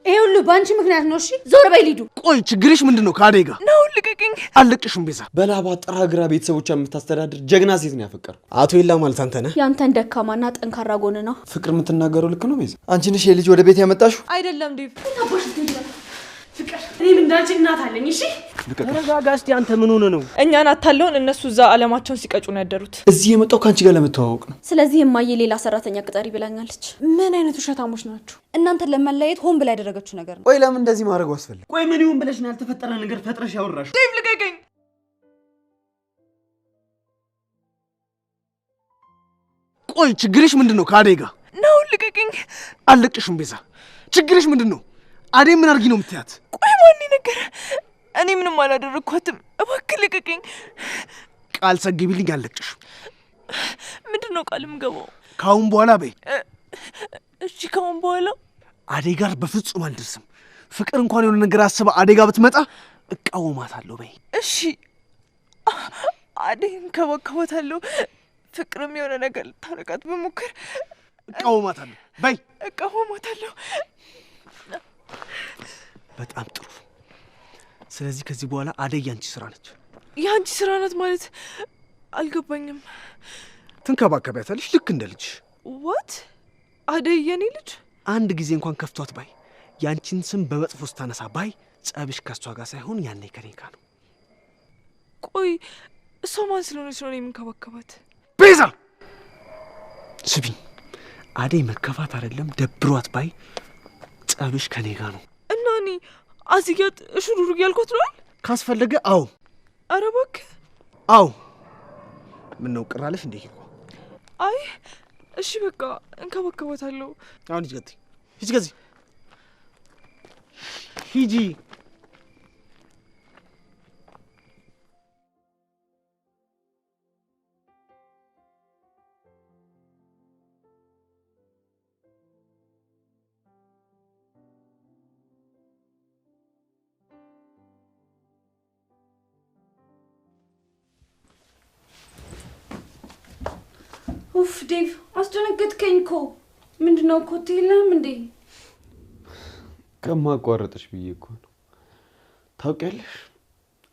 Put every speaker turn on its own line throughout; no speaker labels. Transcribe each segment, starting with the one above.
ይሄ ሁሉ ባንቺ ምክንያት ነው። እሺ ዞር በይ ሊዱ።
ቆይ ችግርሽ ምንድነው? ከአደይ ጋር
ነው። ልቀቅኝ።
አልለቅሽም ቤዛ።
በላባ ጥራ ግራ ቤተሰቦቿን የምታስተዳድር ጀግና ሴት ነው ያፈቀርኩ።
አቶ ይላ ማለት አንተ ነህ?
ያንተን ደካማና ጠንካራ ጎን ነው።
ፍቅር የምትናገረው ልክ ነው ቤዛ።
አንቺ ነሽ የልጅ ወደ ቤት ያመጣሽው?
አይደለም ዴቭ።
ፍቅር እኔም እንዳንቺ እናት አለኝ። እሺ
ተረጋጋ እስቲ። አንተ ምን ሆነህ ነው?
እኛን አታለውን እነሱ እዛ አለማቸውን ሲቀጩ ነው ያደሩት።
እዚህ የመጣው ከአንቺ ጋር ለመተዋወቅ ነው።
ስለዚህ የማየ ሌላ ሰራተኛ ቅጠሪ ብላኛለች።
ምን አይነት ውሸታሞች ናቸው?
እናንተን ለመለየት ሆን ብላ ያደረገችው ነገር ነው።
ቆይ ለምን እንደዚህ ማድረጉ አስፈለገ?
ቆይ ምን ይሁን ብለሽ ነው ያልተፈጠረ ነገር ፈጥረሽ ያወራሽ?
ዴቭ ልቀቀኝ።
ቆይ ችግርሽ ምንድነው? ከአደይ ጋር
ነው። ልቀቅኝ።
አልለቅሽም ቤዛ። ችግርሽ ምንድነው? አደይ ምን አድርጊ ነው የምትያት?
ቆይ ማን ነገር? እኔ ምንም አላደረግኳትም። እባክህ ልቀቅኝ።
ቃል ሰግቢልኝ፣ አልለቅሽም።
ምንድን ነው ቃል የምገባው?
ከአሁን በኋላ በይ።
እሺ ከአሁን በኋላ
አደይ ጋር በፍጹም አልደርስም። ፍቅር እንኳን የሆነ ነገር አስባ አደይ ጋር ብትመጣ እቃወማታለሁ በይ።
እሺ አደይ እንከባከባታለሁ። ፍቅርም የሆነ ነገር ልታረጋት ብሞክር
እቃወማታለሁ በይ።
እቃወማታለሁ።
በጣም ጥሩ። ስለዚህ ከዚህ በኋላ አደይ ያንቺ ስራ ነች።
የአንቺ ስራ ናት ማለት አልገባኝም።
ትንከባከቢያታለሽ ልክ እንደ ልጅ።
What? አደይ የኔ ልጅ?
አንድ ጊዜ እንኳን ከፍቷት ባይ፣ ያንቺን ስም በመጥፎ ስታነሳ ባይ፣ ጸብሽ ከሷ ጋር ሳይሆን ያኔ ከኔ ጋር ነው።
ቆይ እሷ ማን ስለሆነች ነው የምንከባከባት?
ቤዛ ስቢኝ፣ አደይ መከፋት አይደለም ደብሯት ባይ፣ ጸብሽ ከኔ ጋር ነው።
እና እኔ አዝያት እሹሩሩ እያልኳት ነው።
ካስፈለገ አዎ።
ኧረ እባክህ
አዎ። ምነው ቅር አለሽ እንዴ?
አይ እሺ በቃ እንከባከባታለሁ።
አሁን ሂጂ ከዚህ ሂጂ ከዚህ ሂጂ።
ኡፍ ዴቭ አስደነገጥከኝ እኮ። ምንድነው ኮቴ የለህም እንዴ?
ከማቋረጥሽ ብዬ እኮ ነው። ታውቂያለሽ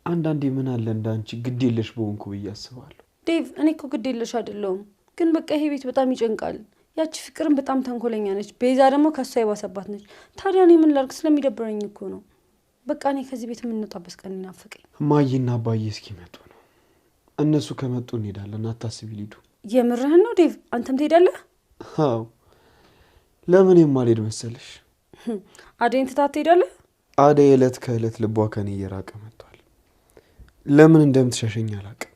አንዳንዴ ምን አለ እንዳንቺ ግድ የለሽ በሆንኩ ብዬ አስባለሁ።
ዴቭ እኔ እኮ ግድ የለሽ አይደለሁም፣ ግን በቃ ይሄ ቤት በጣም ይጨንቃል። ያቺ ፍቅርም በጣም ተንኮለኛ ነች፣ ቤዛ ደግሞ ከሷ የባሰባት ነች። ታዲያ እኔ ምን ላድርግ? ስለሚደብረኝ እኮ ነው። በቃ እኔ ከዚህ ቤት የምንወጣበት ቀን ይናፍቀኝ።
እማዬና አባዬ እስኪመጡ ነው። እነሱ ከመጡ እንሄዳለን። አታስቢ ሊዱ።
የምርህን ነው ዴቭ? አንተም ትሄዳለህ?
አዎ። ለምን የማልሄድ መሰለሽ?
አደይን ትታት ትሄዳለህ?
አደይ ዕለት ከዕለት ልቧ ከኔ እየራቀ መጥቷል። ለምን እንደምትሸሸኝ አላውቅም።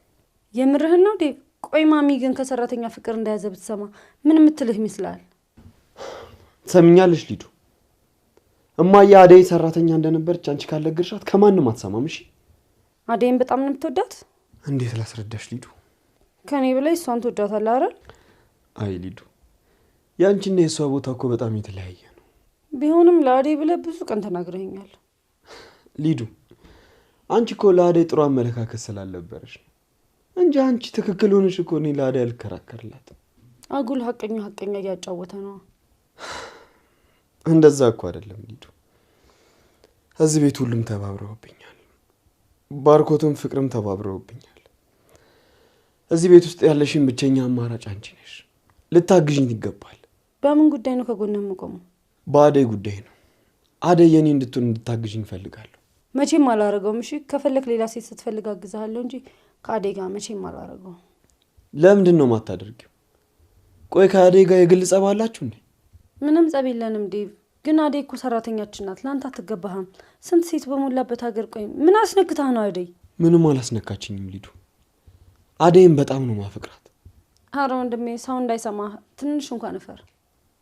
የምርህን ነው ዴቭ? ቆይ ማሚ ግን ከሰራተኛ ፍቅር እንደያዘ ብትሰማ ምን የምትልህ ይመስላል?
ትሰሚኛለሽ ሊዱ? እማዬ አደይ ሰራተኛ እንደነበረች አንቺ ካልነገርሻት ከማንም አትሰማም። እሺ
አደይን በጣም ነው የምትወዳት?
እንዴት ላስረዳሽ ሊዱ?
ከኔ በላይ እሷን ትወዳታለህ አይደል?
አይ ሊዱ፣ ያንቺና የእሷ ቦታ እኮ በጣም የተለያየ ነው።
ቢሆንም ለአደይ ብለህ ብዙ ቀን ተናግረኸኛል።
ሊዱ፣ አንቺ እኮ ለአደይ ጥሩ አመለካከት ስላልነበረሽ ነው እንጂ አንቺ ትክክል ሆነሽ እኮ እኔ ለአደይ አልከራከርላትም።
አጉል ሀቀኛ ሀቀኛ እያጫወተ ነው።
እንደዛ እኮ አይደለም ሊዱ። እዚህ ቤት ሁሉም ተባብረውብኛል። ባርኮትም ፍቅርም ተባብረውብኛል። እዚህ ቤት ውስጥ ያለሽን ብቸኛ አማራጭ አንቺ ነሽ። ልታግዥኝ ይገባል።
በምን ጉዳይ ነው ከጎንህ የምቆመው?
በአደይ ጉዳይ ነው። አደይ የኔ እንድትሆን እንድታግዥኝ እፈልጋለሁ።
መቼም አላረገውም። እሺ ከፈለክ ሌላ ሴት ስትፈልግ አግዝሃለሁ እንጂ ከአደይ ጋር መቼም አላረገውም።
ለምንድን ነው የማታደርጊው? ቆይ ከአደይ ጋር የግል ጸብ አላችሁ እንዴ?
ምንም ጸብ የለንም ዴቭ። ግን አደይ እኮ ሰራተኛችን ናት። ለአንተ አትገባህም። ስንት ሴት በሞላበት ሀገር። ቆይ ምን አስነክታህ ነው አደይ?
ምንም አላስነካችኝም ሊዱ። አደይም በጣም ነው ማፈቅራት።
አረ ወንድሜ ሰው እንዳይሰማ ትንሽ እንኳን እፈር።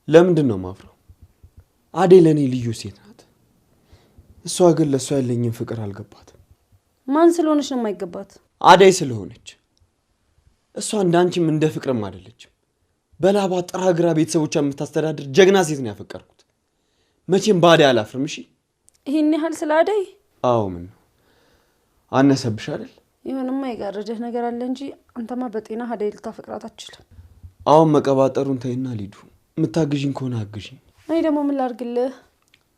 ለምንድን ነው ማፍረው? አደይ ለኔ ልዩ ሴት ናት። እሷ ግን ለእሷ ያለኝን ፍቅር አልገባትም።
ማን ስለሆነች ነው የማይገባት?
አደይ ስለሆነች። እሷ እንዳንቺም እንደ ፍቅርም አይደለችም። በላባ ጥራ ግራ ቤተሰቦቿን የምታስተዳድር ጀግና ሴት ነው ያፈቀርኩት። መቼም በአደይ አላፍርም። እሺ
ይሄን ያህል ስለ አደይ?
አዎ። ምን ነው አነሰብሽ አይደል?
ይሁንማ የጋረደህ ነገር አለ እንጂ አንተማ በጤና አደይ ልታፈቅራት አትችልም።
አሁን መቀባጠሩን ተይና ሊዱ፣ የምታግዥኝ ከሆነ አግዥኝ።
እኔ ደግሞ ምን ላድርግልህ?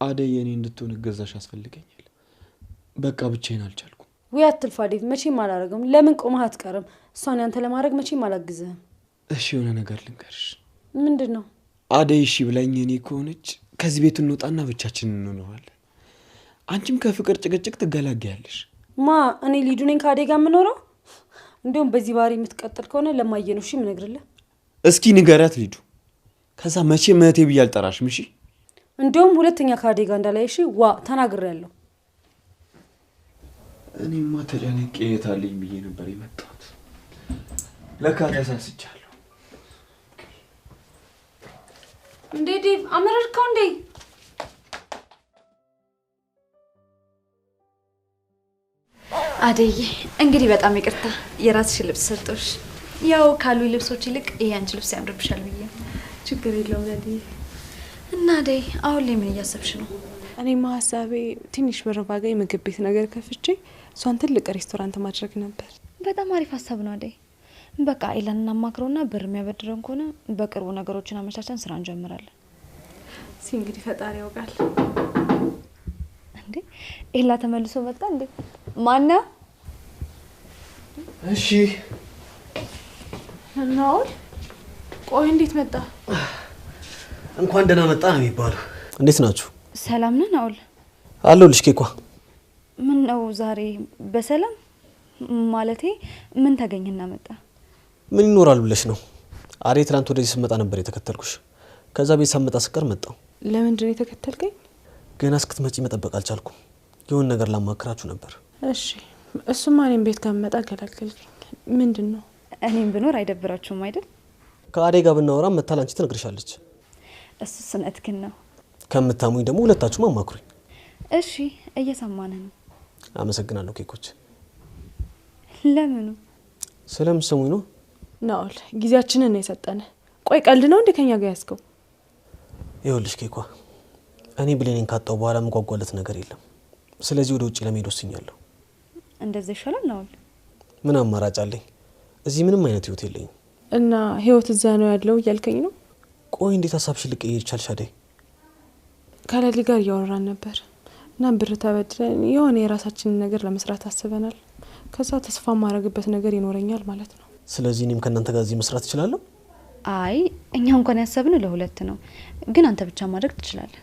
አደይ የኔ እንድትሆን እገዛሽ ያስፈልገኛል። በቃ ብቻዬን አልቻልኩም።
ውይ አትልፋ ዴቭ፣ መቼም አላረገም። ለምን ቆመህ አትቀርም? እሷን ያንተ ለማድረግ መቼም አላግዝህም።
እሺ የሆነ ነገር ልንገርሽ።
ምንድን ነው?
አደይ እሺ ብላኝ የኔ ከሆነች ከዚህ ቤት እንወጣና ብቻችንን እንኖራለን። አንቺም ከፍቅር ጭቅጭቅ ትገላገያለሽ።
ማ እኔ ሊዱ ነኝ ከአደይ ጋር የምኖረው? እንዲሁም በዚህ ባህሪ የምትቀጥል ከሆነ ለማየ ነው እሺ የምነግርልህ።
እስኪ ንገሪያት ሊዱ። ከዛ መቼም እህቴ ብዬ አልጠራሽም። እሺ?
እንዲሁም ሁለተኛ ከአደይ ጋር እንዳላይ እሺ? ዋ ተናግሬያለሁ።
እኔማ ተጨንቄ የት አለኝ ብዬ ነበር የመጣሁት። ለካ ተሳስቻለሁ።
እንዴ ዴቭ አመረርከው እንዴ?
አደይ እንግዲህ በጣም ይቅርታ የራስሽ ልብስ ሰጥቶሽ። ያው ካሉ ልብሶች ይልቅ ይሄ አንቺ ልብስ ያምርብሻል ብዬ።
ችግር የለውም ለዲ።
እና አደይ አሁን ላይ ምን እያሰብሽ ነው?
እኔማ ሀሳቤ ትንሽ ብር ባገኝ ምግብ ቤት ነገር ከፍቼ እሷን ትልቅ ሬስቶራንት ማድረግ ነበር።
በጣም አሪፍ ሀሳብ ነው አደይ። በቃ ኤላን እናማክረውና ብር የሚያበድረን ከሆነ በቅርቡ ነገሮችን አመቻቸን ስራ እንጀምራለን።
እስኪ እንግዲህ ፈጣሪ ያውቃል።
እንዴ ኤላ ተመልሶ መጣ እንዴ? ማነው?
እሺ
ናኦል፣ ቆይ እንዴት መጣ?
እንኳን ደህና መጣ ነው የሚባለው። እንዴት ናችሁ?
ሰላም ነህ ናኦል?
አለሁልሽ ኬኳ።
ምን ነው ዛሬ በሰላም ማለቴ ምን ተገኘና መጣ?
ምን ይኖራል ብለሽ ነው? አሬ ትላንት ወደዚህ ስመጣ ነበር የተከተልኩሽ። ከዛ ቤት ሳመጣ ስቀር መጣሁ።
ለምንድን ነው የተከተልከኝ?
ገና እስክትመጪ መጠበቅ አልቻልኩም። የሆነ ነገር ላማክራችሁ ነበር።
እሺ እሱማ እኔም ቤት ከምመጣ ገላገልከኝ። ምንድን ነው?
እኔም ብኖር አይደብራችሁም አይደል?
ከአደይ ጋር ብናወራ መታ ላንቺ ትነግርሻለች።
እሱስ እውነትህን ነው።
ከምታሙኝ ደግሞ ሁለታችሁም አማክሩኝ።
እሺ እየሰማን ነው።
አመሰግናለሁ ኬኮች።
ለምኑ?
ስለምሰሙኝ ነው።
ናኦል ጊዜያችንን ነው የሰጠን። ቆይ ቀልድ ነው እንዴ ከኛ ጋር ያዝከው?
ይኸውልሽ ኬኳ፣ እኔ ብሌኔን ካጣሁ በኋላ የምጓጓለት ነገር የለም። ስለዚህ ወደ ውጭ ለመሄድ ወስኛለሁ።
እንደዛ ይሻላል ናኦል።
ምን አማራጭ አለኝ? እዚህ ምንም አይነት ህይወት የለኝም።
እና ህይወት እዛ ነው ያለው እያልከኝ ነው?
ቆይ እንዴት ሀሳብሽን ልቀይር ቻልሽ አደይ?
ከለሊ ጋር እያወራን ነበር እና ብር ተበድረን የሆነ የራሳችንን ነገር ለመስራት አስበናል። ከዛ ተስፋ ማድረግበት ነገር ይኖረኛል ማለት ነው።
ስለዚህ እኔም ከእናንተ ጋር እዚህ መስራት እችላለሁ?
አይ እኛ እንኳን ያሰብነው ለሁለት ነው፣ ግን አንተ ብቻ ማድረግ ትችላለህ።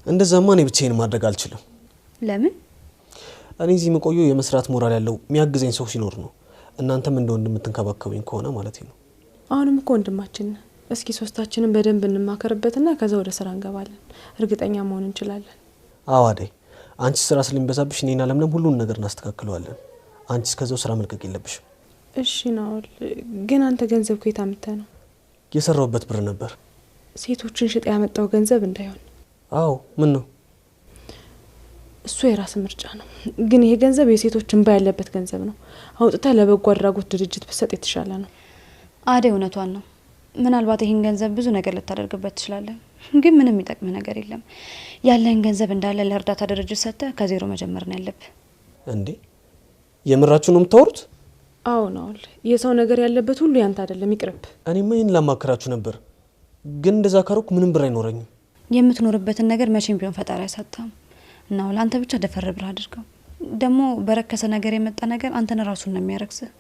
እንደዛማ እኔ ብቻዬን ማድረግ አልችልም።
ለምን?
እኔ እዚህ የምቆየው የመስራት ሞራል ያለው የሚያግዘኝ ሰው ሲኖር ነው። እናንተም እንደ ወንድም የምትንከባከቡኝ ከሆነ ማለት ነው።
አሁንም እኮ ወንድማችን ነህ። እስኪ ሶስታችንን በደንብ እንማከርበትና ከዛ ወደ ስራ እንገባለን። እርግጠኛ መሆን እንችላለን።
አዎ አደይ፣ አንቺ ስራ ስለሚበዛብሽ እኔና ለምለም ሁሉን ነገር እናስተካክለዋለን። አንቺ እስከዛው ስራ መልቀቅ የለብሽም።
እሺ ናኦል፣ ግን አንተ ገንዘብ ከየት አምጥተህ ነው?
የሰራሁበት ብር ነበር።
ሴቶችን ሽጥ ያመጣው ገንዘብ እንዳይሆን።
አዎ ምን ነው?
እሱ የራስ ምርጫ ነው፣ ግን ይሄ ገንዘብ የሴቶች እንባ ያለበት ገንዘብ ነው። አውጥተህ ለበጎ አድራጎት ድርጅት ብትሰጥ የተሻለ ነው።
አደይ እውነቷን ነው። ምናልባት ይሄን ገንዘብ ብዙ ነገር ልታደርግበት ትችላለህ፣ ግን ምንም የሚጠቅም ነገር የለም። ያለህን ገንዘብ እንዳለ ለእርዳታ ድርጅት ሰጥተህ ከዜሮ መጀመር ነው ያለብህ።
እንዴ የምራችሁ ነው የምታወሩት?
አዎ ናኦል፣ የሰው ነገር ያለበት ሁሉ ያንተ አይደለም፣ ይቅርብ።
እኔማ ይሄን ላማክራችሁ ነበር፣ ግን እንደዛ ካረኩ ምንም ብር አይኖረኝም።
የምትኖርበትን ነገር መቼም ቢሆን ፈጣሪ አይሰጥህም። ናኦል አንተ ብቻ ደፈር ብለህ አድርገው። ደግሞ በረከሰ ነገር የመጣ ነገር አንተን ራሱን ነው የሚያረክስህ።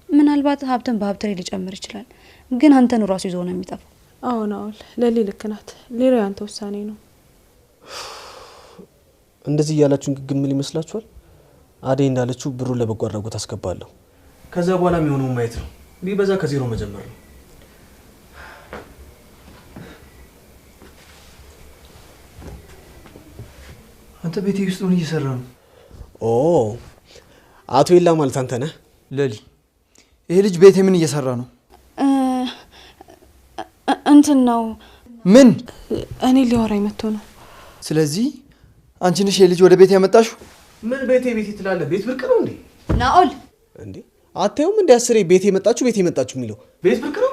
ምናልባት ሀብትን በሀብት ላይ ሊጨምር ይችላል፣ ግን አንተን ራሱ ይዞ ነው የሚጠፋው።
አዎ ናኦል፣ ለሊ ልክ ናት። ሌላው ያንተ ውሳኔ ነው።
እንደዚህ እያላችሁ ግግምል ይመስላችኋል? አደይ እንዳለችው ብሩን ለበጎ አድራጎት አስገባለሁ። ከዛ በኋላ የሚሆነውን ማየት ነው። ቢበዛ ከዜሮ መጀመር ነው።
አንተ ቤቴ ውስጥ ምን እየሰራ ነው?
ኦ አቶ ኤላ ማለት አንተ ነህ?
ለሊ ይሄ ልጅ ቤቴ ምን እየሰራ ነው?
እንትን ነው።
ምን?
እኔ ሊያወራኝ መጥቶ ነው።
ስለዚህ አንቺ ነሽ ይሄ ልጅ ወደ ቤቴ ያመጣሽው?
ምን ቤቴ ቤቴ ትላለህ? ቤት ብርቅ ነው እንዴ?
ናኦል
እንዴ አታዩም እንዴ? አስሬ ቤቴ መጣችሁ ቤቴ መጣችሁ የሚለው ቤት ብርቅ ነው።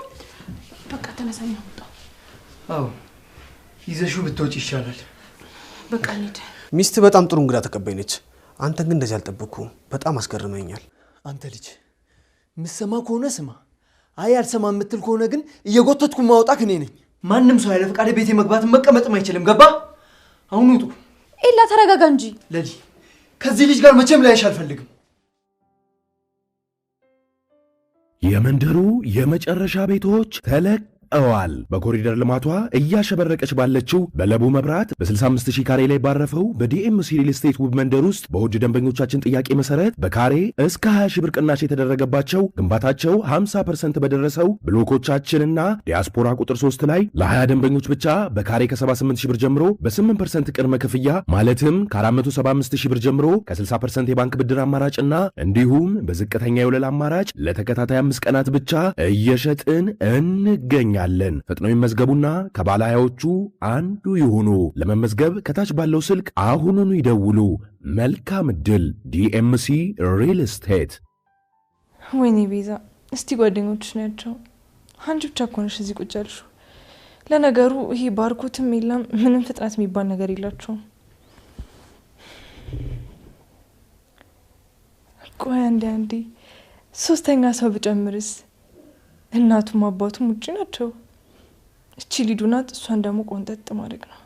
በቃ ተነሳኝ አውጣ።
አዎ ይዘሽው ብትወጪ ይሻላል።
በቃ እንሂድ።
ሚስት በጣም ጥሩ እንግዳ ተቀባይ ነች። አንተ ግን እንደዚህ አልጠበቅኩም። በጣም አስገርመኛል።
አንተ ልጅ ምሰማ ከሆነ ስማ፣ አይ አልሰማ የምትል ከሆነ ግን እየጎተትኩ ማውጣክ እኔ ነኝ። ማንም ሰው ያለ ፈቃዴ ቤቴ መግባት መቀመጥም አይችልም። ገባ? አሁን ውጡ።
ኤላ ተረጋጋ እንጂ።
ለሊ ከዚህ ልጅ ጋር መቼም ላይሽ አልፈልግም።
የመንደሩ የመጨረሻ ቤቶች ተለቀዋል። በኮሪደር ልማቷ እያሸበረቀች ባለችው በለቡ መብራት በ65000 ካሬ ላይ ባረፈው በዲኤምሲ ሪል ስቴት ውብ መንደር ውስጥ በውድ ደንበኞቻችን ጥያቄ መሰረት በካሬ እስከ 20000 ብር ቅናሽ የተደረገባቸው ግንባታቸው 50% በደረሰው ብሎኮቻችንና ዲያስፖራ ቁጥር 3 ላይ ለ20 ደንበኞች ብቻ በካሬ ከ78000 ብር ጀምሮ በ8% ቅድመ ክፍያ ማለትም ከ475000 ብር ጀምሮ ከ60% የባንክ ብድር አማራጭና እንዲሁም በዝቅተኛ የወለል አማራጭ ለተከታታይ 5 ቀናት ብቻ እየሸጥን እንገኛለን። ፈጥነው ይመዝገቡና ከባለሃዮቹ አንዱ ይሁኑ። ለመመዝገብ ከታች ባለው ስልክ አሁኑኑ ይደውሉ። መልካም እድል። ዲኤምሲ ሪል ስቴት።
ወይኔ ቤዛ፣ እስቲ ጓደኞችሽ ናቸው። አንቺ ብቻ እኮ ነሽ እዚህ ቁጭ ያልሽው። ለነገሩ ይሄ ባርኮትም የለም ምንም ፍጥነት የሚባል ነገር የላቸውም። ቆይ አንዴ አንዴ፣ ሶስተኛ ሰው ብጨምርስ? እናቱም አባቱም ውጪ ናቸው። እቺ ሊዱ ናት። እሷን ደግሞ ቆንጠጥ ማድረግ ነው።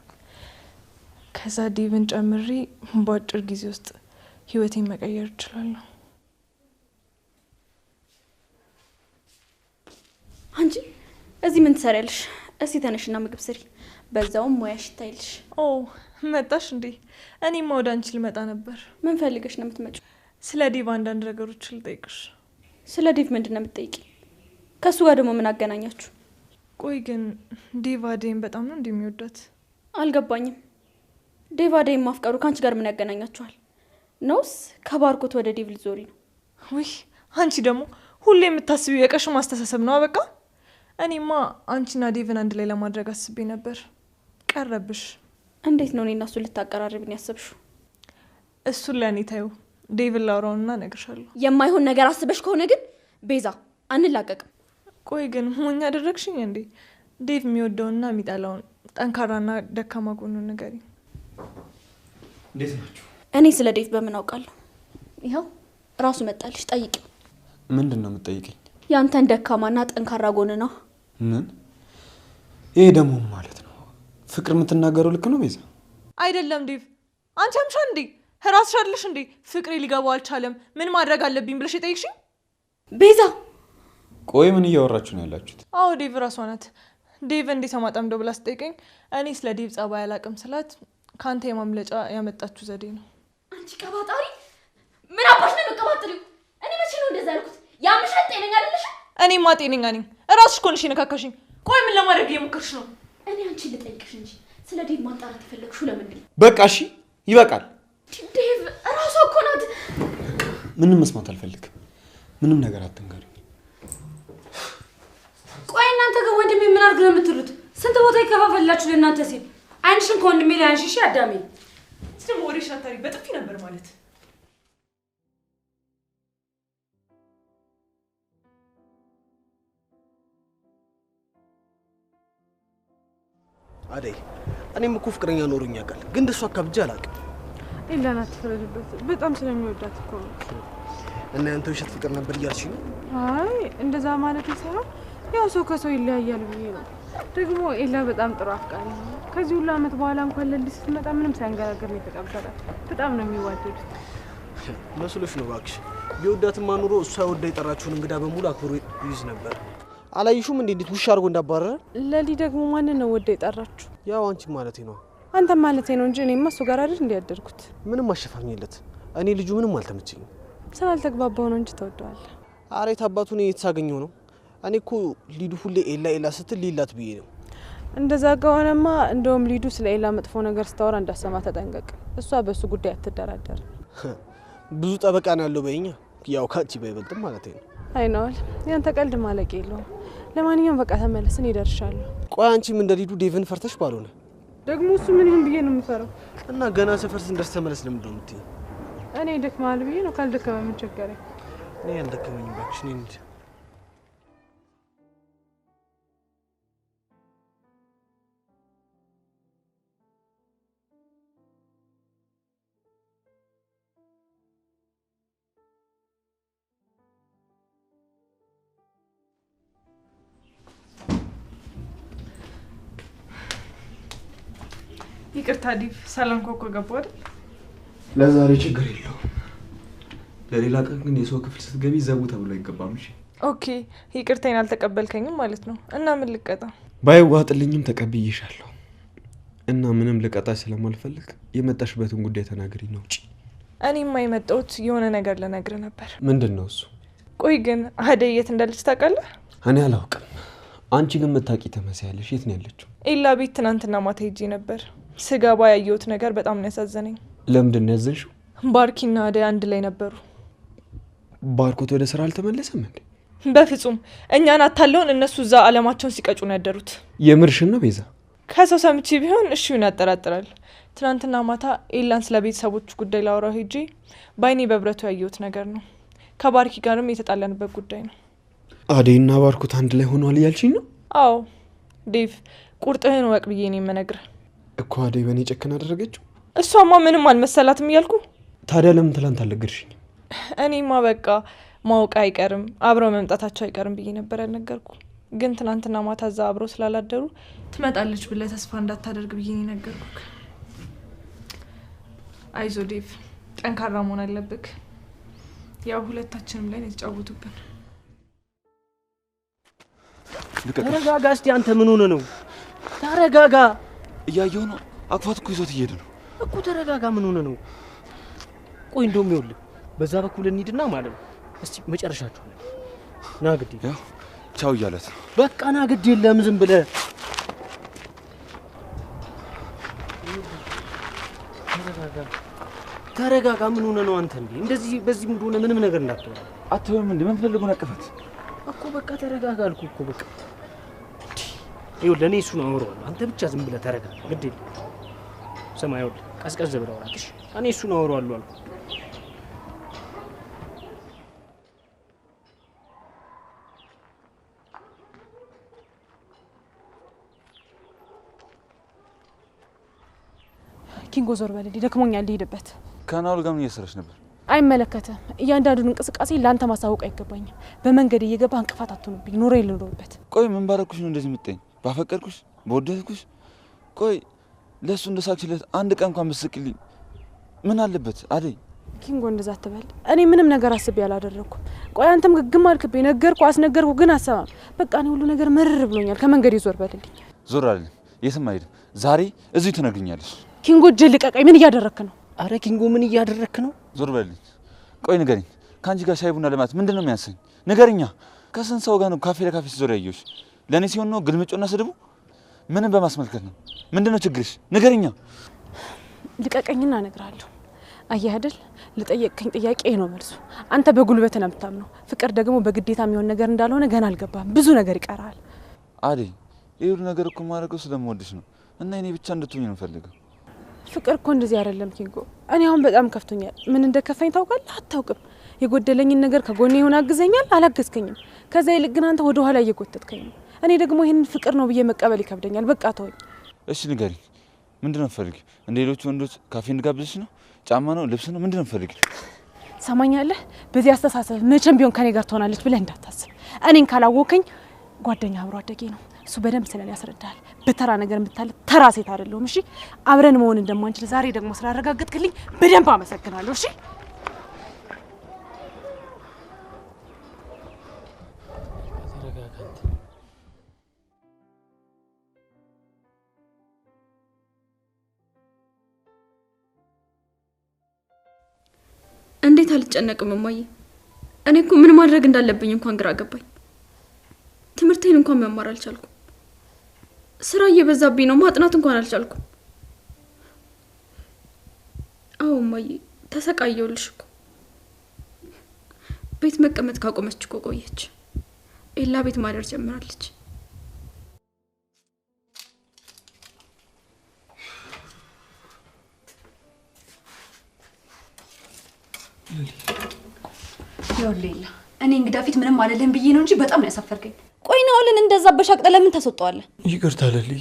ከዛ ዴቭን ጨምሬ በአጭር ጊዜ ውስጥ ህይወቴን መቀየር እችላለሁ።
አንቺ እዚህ ምን ትሰሪያለሽ? እስቲ ተነሽና ምግብ ስሪ፣ በዛውም ሙያሽ ይታይልሽ።
ኦ መጣሽ እንዴ? እኔማ ወደ አንቺ ልመጣ ነበር።
ምን ፈልገሽ ነው የምትመጪው?
ስለ ዴቭ አንዳንድ ነገሮች ልጠይቅሽ።
ስለ ዴቭ ምንድን ነው የምትጠይቂ? ከሱ ጋር ደግሞ ምን አገናኛችሁ?
ቆይ ግን ዴቭ አደይን በጣም ነው እንደሚወዳት
አልገባኝም። ዴቭ አደይን ማፍቀሩ ከአንቺ ጋር ምን ያገናኛችኋል? ነውስ ከባርኮት ወደ ዴቭ ልትዞሪ ነው?
ውይ አንቺ ደግሞ ሁሌ የምታስቢው የቀሽም አስተሳሰብ ነው። አበቃ። እኔማ አንቺና ዴቭን አንድ ላይ ለማድረግ አስቤ ነበር፣ ቀረብሽ።
እንዴት ነው እኔና እሱን ልታቀራርብን ያሰብሽው?
እሱን ለእኔ ታዩ፣ ዴቭን ላውራውና እነግርሻለሁ።
የማይሆን ነገር አስበሽ ከሆነ ግን ቤዛ አንላቀቅም።
ቆይ ግን ሞኝ አደረግሽኝ እንዴ? ዴቭ የሚወደውና የሚጠላውን ጠንካራና ደካማ ጎኑን ንገሪኝ።
እንዴት ናችሁ?
እኔ ስለ ዴቭ በምን አውቃለሁ? ይኸው ራሱ መጣልሽ፣ ጠይቂው።
ምንድን ነው የምትጠይቂኝ?
ያንተን ደካማና ጠንካራ ጎን ነው።
ምን? ይሄ ደግሞ ማለት ነው ፍቅር የምትናገረው ልክ ነው ቤዛ?
አይደለም ዴቭ፣ አንቺ አምሻ እንዴ? ራስሽ አይደለሽ እንዴ ፍቅሬ ሊገባው አልቻለም ምን ማድረግ አለብኝ ብለሽ የጠየቅሽኝ?
ቤዛ
ቆይ ምን እያወራችሁ ነው ያላችሁት?
አዎ ዴቭ ራሷ ናት። ዴቭ እንዴት አማጣምደው ብላ ስትጠይቀኝ እኔ ስለ ዴቭ ጸባይ አላውቅም ስላት ካንተ የማምለጫ ያመጣችሁ ዘዴ ነው።
አንቺ ቀባጣሪ፣ ምን አባሽ ነው የምትቀባጥሪው? እኔ መቼ ነው እንደዛ ያልኩት? ያምሻል፣ ጤነኛ አይደለሽ?
እኔማ ጤነኛ ነኝ። እራስሽ እኮ ነሽ የነካካሽኝ። ቆይ ምን ለማድረግ እየሞከርሽ ነው?
እኔ አንቺን ልጠይቅሽ እንጂ ስለ ዴቭ ማጣራት የፈለግሽው ለምንድን ነው?
በቃ እሺ ይበቃል።
ዴቭ እራሷ እኮ ናት።
ምንም መስማት አልፈልግም። ምንም ነገር አትንገሪኝ።
ቆይ እናንተ ግን ወንድሜ ምን አድርግ ነው የምትሉት? ስንት ቦታ ይከፋፈላችሁ ለእናንተ ሲል። ዓይንሽን ከወንድሜ ላይ አንሺ። እሺ አዳሜ፣
ደግሞ ወሬሽን አታሪ፣ በጥፊ ነበር ማለት።
አደይ፣ እኔም እኮ ፍቅረኛ ኖሮኝ ያውቃል፣ ግን እንደሷ አካብጄ አላውቅም።
ኤላን አትፍረድበት፣ በጣም ስለሚወዳት እኮ ነው።
እና ያንተ ውሸት ፍቅር ነበር እያልሽኝ ነው?
አይ እንደዛ ማለት ሳይሆን ያው ሰው ከሰው ይለያያል ብዬ ነው። ደግሞ ኤላ በጣም ጥሩ አፍቃሪ ነው። ከዚህ ሁሉ አመት በኋላ እንኳን ለልጅ ስትመጣ ምንም ሳያንገራግር ነው የተቀበላት። በጣም ነው የሚዋደዱት።
መስሎሽ ነው እባክሽ። ቢወዳትማ ኑሮ እሷ ወዳ የጠራችውን እንግዳ በሙሉ አክብሮ ይይዝ ነበር። አላየሽውም እንዴ እንዴት ውሻ አድርጎ እንዳባረረ?
ለሊ ደግሞ ማንን ነው ወዳ የጠራችሁ?
ያው አንቺ ማለቴ ነው።
አንተ ማለቴ ነው እንጂ እኔማ እሱ ጋር አይደል እንዴ ያደርኩት።
ምንም አሸፋፍኝለት። እኔ ልጁ ምንም አልተመቸኝም።
ስላልተግባባው ነው እንጂ ተወደዋለህ።
ኧረ የት አባቱ እኔ የተሳገኘው ነው። እኔ እኮ ሊዱ ሁሌ ኤላ ኤላ ስትል ሊላት ብዬ ነው።
እንደዛ ከሆነማ እንደውም ሊዱ ስለ ኤላ መጥፎ ነገር ስታወራ እንዳሰማ ተጠንቀቅ። እሷ በሱ ጉዳይ አትደራደር።
ብዙ ጠበቃ ነው ያለው በእኛ፣ ያው ካንቺ ባይበልጥም ማለት ነው።
አይነዋል ያንተ ቀልድ ማለቅ የለውም። ለማንኛውም በቃ ተመለስ፣ እኔ እደርሻለሁ።
ቆይ አንቺም እንደ ሊዱ ዴቭን ፈርተሽ ባልሆነ
ደግሞ እሱ ምን ይሁን ብዬ ነው የምፈራው?
እና ገና ሰፈር ስንደርስ ተመለስ ለምንድን ነው የምትይኝ?
እኔ ደክመሃል ብዬ ነው። ካልደከመ ምን ቸገረኝ?
እኔ አልደከመኝም እባክሽ። እኔ እንሂድ።
ይቅርታ ዲቭ፣ ሰላም ኮኮ ገባሁ አይደል?
ለዛሬ ችግር የለውም። ለሌላ ቀን ግን የሰው ክፍል ስትገቢ ዘቡ ተብሎ አይገባም። እሺ?
Okay፣ ይቅርታዬን አልተቀበልከኝም ማለት ነው። እና ምን ልቀጣ?
ባይዋጥልኝም ተቀብዬሻለሁ። እና ምንም ልቀጣሽ ስለማልፈልግ የመጣሽበትን ጉዳይ ተናገሪ ነው ውጪ።
እኔማ የመጣሁት የሆነ ነገር ልነግርህ ነበር።
ምንድን ነው እሱ?
ቆይ ግን አደይ የት እንዳለች ታውቃለህ?
እኔ አላውቅም። አንቺ ግን የምታውቂ ትመስያለሽ። የት ነው ያለችው?
ኤላ ቤት ትናንትና ማታ ሄጄ ነበር። ስገባ ያየሁት ነገር በጣም ነው ያሳዘነኝ።
ለምንድን ነው ያዘንሽው?
ባርኪና አደይ አንድ ላይ ነበሩ።
ባርኮት ወደ ስራ አልተመለሰም እንዴ?
በፍጹም። እኛን አታለውን እነሱ እዛ አለማቸውን ሲቀጩ ነው ያደሩት።
የምርሽን ነው ቤዛ?
ከሰው ሰምቼ ቢሆን እሺውን ያጠራጥራል። ትናንትና ማታ ኤላን ስለ ቤተሰቦቹ ጉዳይ ላወራው ሄጄ በአይኔ በብረቱ ያየሁት ነገር ነው። ከባርኪ ጋርም የተጣላንበት ጉዳይ ነው።
አደይና ባርኮት አንድ ላይ ሆነዋል እያልሽኝ ነው?
አዎ ዴቭ፣ ቁርጥህን እወቅ ብዬ ነው የምነግርህ
እኮ። አደይ በእኔ ጨክን አደረገችው።
እሷማ ምንም አልመሰላትም እያልኩ።
ታዲያ ለምን ትላንት አልነገርሽኝም?
እኔማ በቃ ማወቅ አይቀርም አብረው መምጣታቸው አይቀርም ብዬ ነበር ያልነገርኩ። ግን ትናንትና ማታ እዛ አብረው ስላላደሩ ትመጣለች ብለህ ተስፋ እንዳታደርግ ብዬ ነው የነገርኩህ። አይዞህ ዴቭ፣ ጠንካራ መሆን አለብህ። ያው ሁለታችንም ላይ ነው የተጫወቱብን።
ተረጋጋ እስቲ። አንተ ምን ሆነህ ነው? ተረጋጋ።
እያየሁ ነው። አቅፋት እኮ ይዞት እየሄደ ነው
እኮ። ተረጋጋ። ምን ሆነህ ነው? ቆይ እንደውም ይኸውልህ በዛ በኩል እንሂድና ማለት ነው እስቲ መጨረሻችሁ ነው። ና ግድ
ያው ቻው እያለት ነው።
በቃ ና ግድ የለም ዝም ብለህ ተረጋጋ። ተረጋጋ። ምን ሆነህ ነው አንተ? እንዴ እንደዚህ በዚህ mood ሆነህ ምንም ነገር እንዳትሆን።
አትሆንም እንዴ? ምን ፈልጎ ነቀፋት
እኮ። በቃ ተረጋጋ አልኩህ እኮ። በቃ ይኸውልህ እኔ እሱን አወራዋለሁ። አንተ ብቻ ዝም ብለህ ተረጋጋ። ግድ የለም ስማ፣ ይኸውልህ ቀዝቀዝ ብለህ አውራት እሺ? እኔ እሱን አወራዋለሁ አልኩህ።
ኪንጎ ዞር በልልኝ፣ ደክሞኛል፣ ልሂድበት።
ከናውል ጋር ምን እየሰራሽ ነበር?
አይመለከትም። እያንዳንዱን እንቅስቃሴ ለአንተ ማሳወቅ አይገባኝም። በመንገድ እየገባ እንቅፋት አትሆኑብኝ፣ ኑሬ ልኑርበት።
ቆይ ምን ባረኩሽ ነው እንደዚህ የምትጠይኝ? ባፈቀርኩሽ፣ በወደድኩሽ? ቆይ ለእሱ እንደሳቅሽለት አንድ ቀን እንኳን ብትስቂልኝ ምን አለበት? አደይ
ኪንጎ እንደዛ አትበል። እኔ ምንም ነገር አስቤ አላደረኩም። ቆይ አንተም ግግም አልክብኝ። ነገርኩ አስነገርኩ፣ ግን አሰማም። በቃ እኔ ሁሉ ነገር መርር ብሎኛል። ከመንገድ ዞር በልልኝ።
ዞር አልልም፣ የትም አይሄድም። ዛሬ እዚሁ ትነግሪኛለሽ።
ኪንጎ እጅ ልቀቀኝ። ምን እያደረክ ነው?
አረ ኪንጎ ምን እያደረክ ነው?
ዞር በልልኝ። ቆይ ንገሪኝ፣ ከአንቺ ጋር ሻይ ቡና ለማለት ምንድን ነው የሚያንሰኝ? ንገሪኛ። ከስንት ሰው ጋር ነው ካፌ ለካፌ ስትዞሪ ያየሁሽ? ለእኔ ሲሆን ነው ግልምጮና ስድቡ? ምንም በማስመልከት ነው? ምንድን ነው ችግርሽ? ንገሪኛ።
ልቀቀኝና እነግርሃለሁ። አየህ አይደል፣ ለጠየቅከኝ ጥያቄ ነው መልሱ። አንተ በጉልበት ነው የምታምነው፣ ፍቅር ደግሞ በግዴታ የሚሆን ነገር እንዳልሆነ ገና አልገባህም። ብዙ ነገር ይቀራል።
አደይ፣ ይህ ሁሉ ነገር እኮ የማደርገው ስለምወድሽ ነው እና እኔ ብቻ እንድትሆኝ ነው የምፈልገው።
ፍቅር እኮ እንደዚህ አይደለም ኪንጎ። እኔ አሁን በጣም ከፍቶኛል። ምን እንደከፋኝ ታውቃለህ? አታውቅም። የጎደለኝን ነገር ከጎኔ የሆነ አግዘኛል፣ አላገዝከኝም። ከዛ ይልቅ ግን አንተ ወደ ኋላ እየጎተትከኝ ነው። እኔ ደግሞ ይህንን ፍቅር ነው ብዬ መቀበል ይከብደኛል። በቃ ተወኝ።
እሺ ንገሪኝ፣ ምንድን ነው የምትፈልጊው? እንደ ሌሎቹ ወንዶች ካፌ እንድጋብዝሽ ነው? ጫማ ነው? ልብስ ነው? ምንድን ነው የምትፈልጊው?
ሰማኛለህ? በዚህ አስተሳሰብ መቼም ቢሆን ከኔ ጋር ትሆናለች ብለህ እንዳታስብ። እኔን ካላወከኝ ጓደኛ አብሮ አደጌ ነው እሱ፣ በደንብ ስለኔ ያስረዳል። በተራ ነገር የምታለ ተራ ሴት አይደለሁም። እሺ አብረን መሆን እንደማንችል ዛሬ ደግሞ ስላረጋገጥክልኝ በደንብ አመሰግናለሁ። እሺ
እንዴት አልጨነቅም እማዬ? እኔ እኮ ምን ማድረግ እንዳለብኝ እንኳን ግራ ገባኝ። ትምህርቴን እንኳን መማር አልቻልኩም። ስራ እየበዛብኝ ነው፣ ማጥናት እንኳን አልቻልኩም። አዎ እማዬ ተሰቃየሁልሽ እኮ። ቤት መቀመጥ ካቆመች እኮ ቆየች። ኤላ ቤት ማደር ጀምራለች።
ይኸውልህ ኤላ፣ እኔ እንግዳ ፊት ምንም አልልህም ብዬ ነው እንጂ በጣም ነው ያሳፈርከኝ። ቆይ ናኦልን እንደዛ በሻቅጠ ለምን ታስወጣዋለህ?
ይቅርታ ለልዬ፣